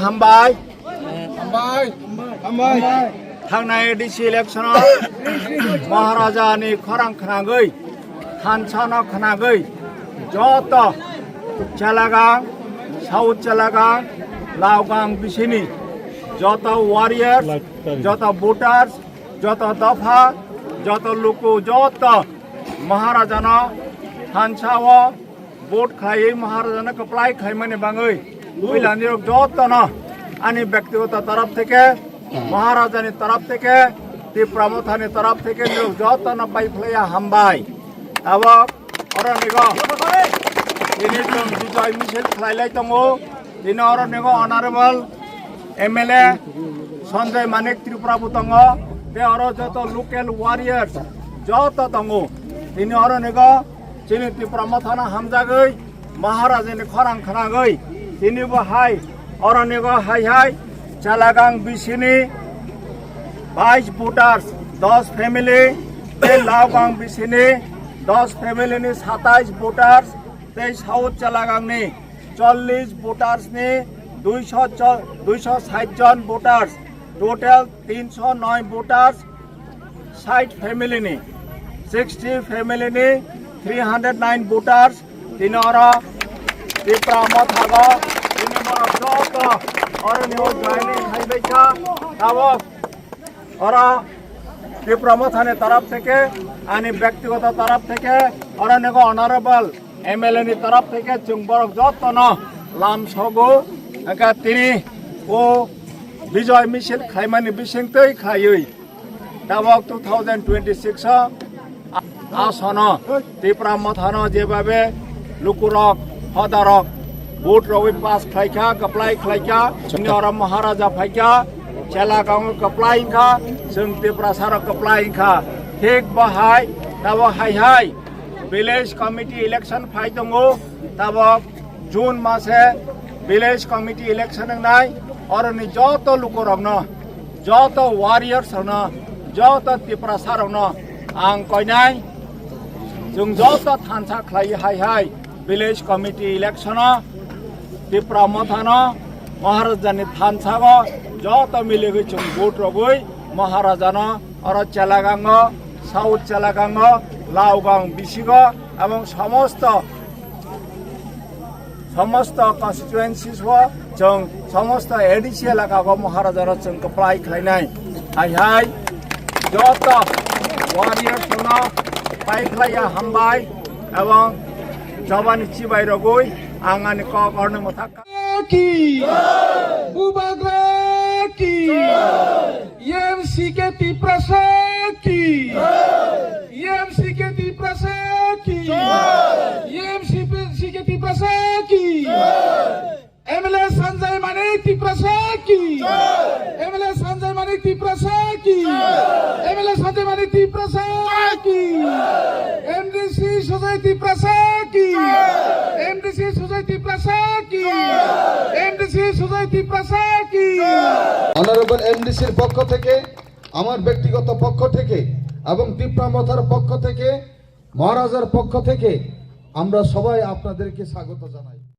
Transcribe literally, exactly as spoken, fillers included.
Hambai. Hambai. Hambai. Thangnai A D C election o Maharaja ni khorang khnagwi, thansa no khnagwi, joto Chelagang, South Chelagang, Laogang bisini joto warriors, joto voters, joto dopha, joto luku, joto Maharaja no thansa o vote khlaiwi Maharaja no kwplai khlaimani bangwi puila nirok joto no ani byaktigoto taraf theke, Maharaja ni taraf theke, Tipra Motha ni taraf theke nirok joto no bai phlaiya hambai. Abo oro nigo tini chwng bijoy misil khlailai tongo. Tini oro nigo honorable M L A Sanjay Manik Tripura bo tongo, tei oro joto local warriors joto tongo. Tini oro nigo chini Tipra Mothano hamjagwi Maharaja ni khorang khnagwi tini bo hai oro nigo hai hai Chelagang bisini bais voters, dos family, tei Laogang bisini dos family ni satais voters, tei South Chelagangni chollish voters ni duisho cho-, duisho sait jon voters, total tinsho noi voters, sait family ni, sixty family ni three hundred nine voters, tini oro Tipra Mothago, tini borok joto oro ni joining khai bai kha, tabok Oro Tipra Mothani taraf theke, ani byaktigoto taraf theke, oro nego honorable M L A ni taraf theke chwng borok jotono lam sogo, hwnkhe tini o bijoy misil khlaimani bisingtwi khlaiwi tabok two thousand twenty-six o Asono Tipra Mothano jebabe lukurok, hodarok vote rogwi pass khlaikha, kwplai khlaikha, chini oro Maharaja phaikha, Chelagango kwplai wngkha, chwng Tiprasarok kwplai wngkha. Thik bahai tabo hai hai village committee election phai tongo, tabok June mase village committee election wngnai, oroni joto lukurokno, joto warriors rokno, joto Tiprasa rokno ang koinai, chwng joto thansa khlai hai hai village committee election o Tipra Mothano Maharajani thansago joto miligwi chwng vote rogwi Maharajano oro Chelagango, South Chelagango, Laogang bisigo, ebong somosto somosto constituencies o chwng somosto A D C elaka o Maharajano chwng kwplai khlainai. Hai hai joto warriors no pai khlaiya hambai ebong jobani chibai rogwi ang ani kok orni mwthak ki Bubagra ki M C K Tiprasa ki M C K Tiprasa ki M C K Tiprasa ki M L A Sanjay Manik Tiprasa ki M L A Sanjay Manik Tiprasa ki M L A Sanjay Manik Tiprasa ki M D C Sujay Tiprasa ki M D C Sujay Tiprasa ki M D C Sujay Tiprasa ki Honorable M D C-র পক্ষ থেকে, আমার ব্যক্তিগত পক্ষ থেকে এবং তিপ্রা মথার পক্ষ থেকে, মহারাজার পক্ষ থেকে আমরা সবাই আপনাদেরকে স্বাগত জানাই।